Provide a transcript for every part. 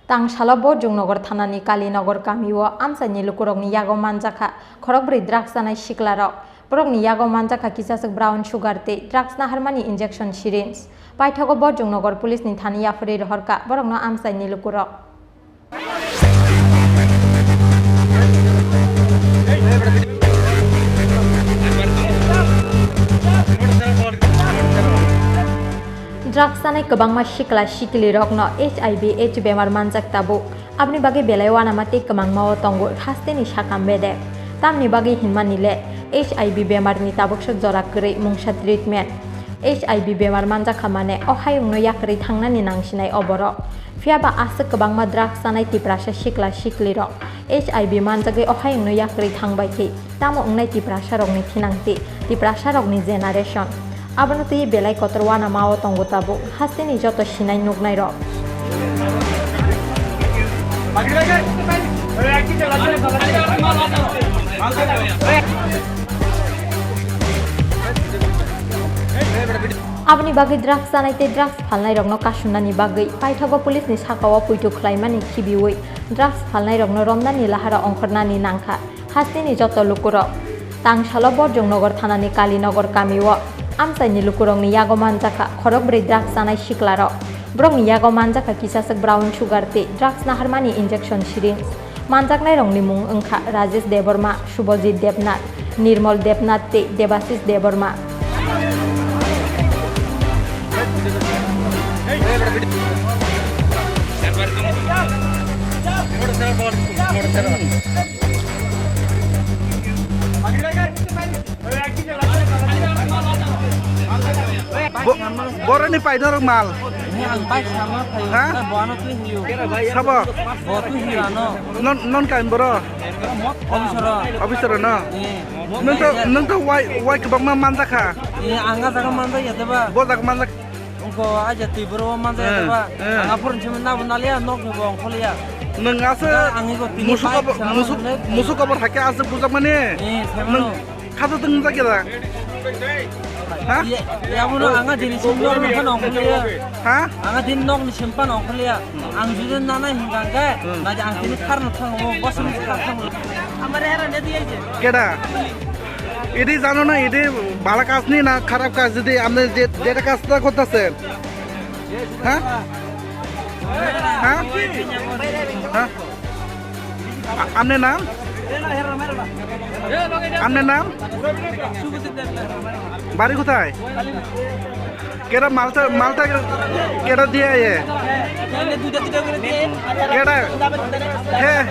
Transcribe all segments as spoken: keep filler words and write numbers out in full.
Tangsalo Borjongnagar thanani Kalinagar kamio amchaini lukurokni yago manjakha khorokbrwi drugs chanai siklarok. Borokni yago manjakha kisaswk brown sugar tei drugs naharmani injection syringe. Paithago Borjongnagar police ni thani yaphurwi rohorkha borokno amchaini lukurok. Drugs chanai kwbangma sikla siklirokno H I V AIDS bemar manjak tabuk. Aboni bagwi belai uanama tei kwmangma-o tongo hasteni sakam bedek. Tamni bagwi hinmani le H I V bemarni tabuksa jora kwrwi mungsa treatment. H I V bemar manjakha mane o hayungno yakrwi thangnani nangsinai o borok. Phiyaba aswk kwbangma drugs chanai Tiprasa sikla siklirok H I V manjagwi o hayungno yakrwi thangbai khe tamo wngnai Tiprasarokni thinangtwi, Tiprasarokni generation. Abono twi belai kotor uanama-o tongo tabuk hasteni joto sinai nuknairok. Aboni bagwi drugs chanai tei drugs phalnairokno kasumnani bagwi paithago police ni sakao puitu khlaimani khibiui drugs phalnairokno romnani lahara ongkhornani nangkha hasteni joto lukurok. Tangsalo Borjongnagar thanani Kalinagar kamio amchaini lukurokni yago manjakha khorokbrwi drugs chanai siklarok. Borokni yago manjakha kisaswk brown sugar tei drugs naharmani injection syringe. Manjaknairokni mung wngkha Rajesh Debbarma, Subhajit Debnath, Nirmal Debnath tei Debashish Debbarma. Bo-, boroni painarok mal. He, ang bike sama phaio, ha? Bono twi hiyo. Sabo? Bo twi hiyo ano. Non, non kain boro? Obisoro. Obisoro no? Eh. Nung to, nung to wai, wai kwbangma manjakha. Eh, ang a jaga manjakya deba. Bo jaga manjak. Ungko aja twi boro manjakya deba. Eh. Ang aphuru simi nabo naliya, nok ni bo ongkholiya. Nung asa musuk abor, musuk, musuk abor hakhe asa bujakmani. Eh, nung. Khato tong jak ya da? Ha? Ye, yabuno anga dini sim nok ni phano ongkhorliya. Ha? Anga dini nok ni sim phano ongkhorliya. Ang jodi nana hingka hingke, hmm, naji ang dini kharno thango, bosong ni kharno thango. Keda? Idi jano na, idi bala kaj ni na kharap kaj, jodi amne je, jeta kaj ta kortase. Ha? Ha? Ha? আ-, আপনার নাম? আপনার নাম? বাড়ি কোথায়? কেটা মালটা, মালটা কেটা দিয়ে আয়ে? কেটা? হ্যাঁ।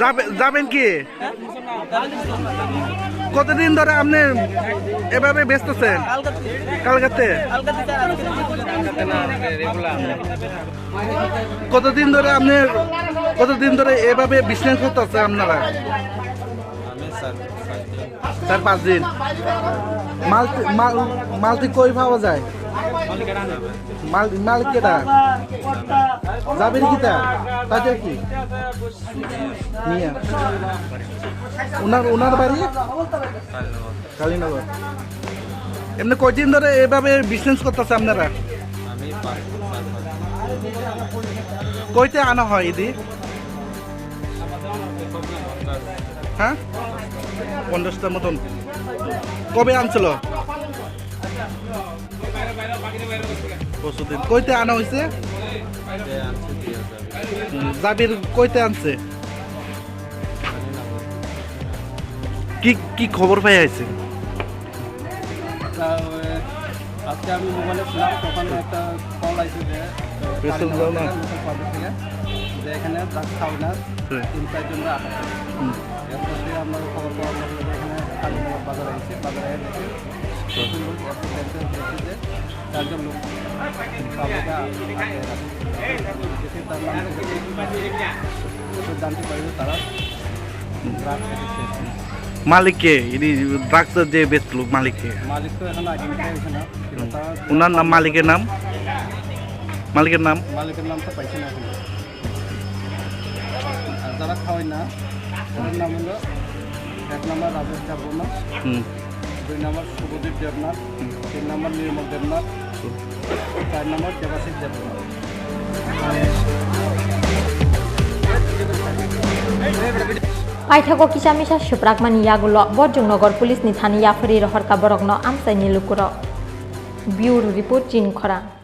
যাবে-, যাবেন কি? কতদিন ধরে আপনি এভাবে বেচতেছেন? কালকে। কালকেতে? কালকে থেকে আজকে। কতদিন ধরে আপনি, কতদিন ধরে এভাবে বিজনেস করতেছে আপনারা? আমি চার, পাঁচ দিন। চার পাঁচ দিন। মাল, মাল, মালটি কই পাওয়া যায়? মাল, মাল কেটা? যাবেন কিতা? তাদের কি? মিয়া। ওনার, ওনার বাড়ি? কালীনগর। এমনি কয়দিন ধরে এভাবে বিজনেস করতেছে আপনারা? আমি পাঁচ, চার, পাঁচ। কইতে আনা হয় ইদি? হ্যাঁ, পঞ্চাশটার মতন। কবে আনছিল? পরশুদিন। কইতে আনা হয়েছে? হুম, জাবির কইতে আনছে? কি, কি খবর পাই আইছে? তা, ওই, আজকে আমি মোবাইলে ছিলাম, তখন একটা কল আইছে যে, প্রেস ক্লাব কালীনগর না? থেকে, লোকাল পাবলিক থেকে, যে এখানে ড্রাগস খাওয়ানোর হুম। তিন চারজনরা আটক আছে। হুম। এরপর দিয়ে আমরা খবর পাওয়া গেল যে এখানে কালীনগর বাজারে আইছে, বাজারে এসে দেখি, হুম। সুন্দর একটা দেখতে দেখছি যে চারজন লোক পাবলিকরা আটকে আছে। দেখে তার নাম জিজ্ঞেস করছি। এরপর জানতে পারি যে তারা ড্রাগস রেখেছে। মালিক কে? ইনি ড্রাগস যে বেচলো, মালিক কে? মালিক তো এখন আইডেন্টিফাই হয়েছে না, কিন্তু তারা ওনার নাম, মালিকের নাম? মালিকের নাম? মালিকের নাম তো পাইছে না এখন। আর যারা খাওয়ায় না, তাদের নাম হলো এক নম্বর রাজেশ দেববর্মা, হুম। দুই নম্বর শুভদীপ দেবনাথ, হুম। তিন নম্বর নির্মল দেবনাথ, হুম। Paithago kisa misa swprakmani yagulo Borjongnagar Police ni thani yaphari rohorkha borokno amchaini lukurok. Bureau Report, Chini Khorang.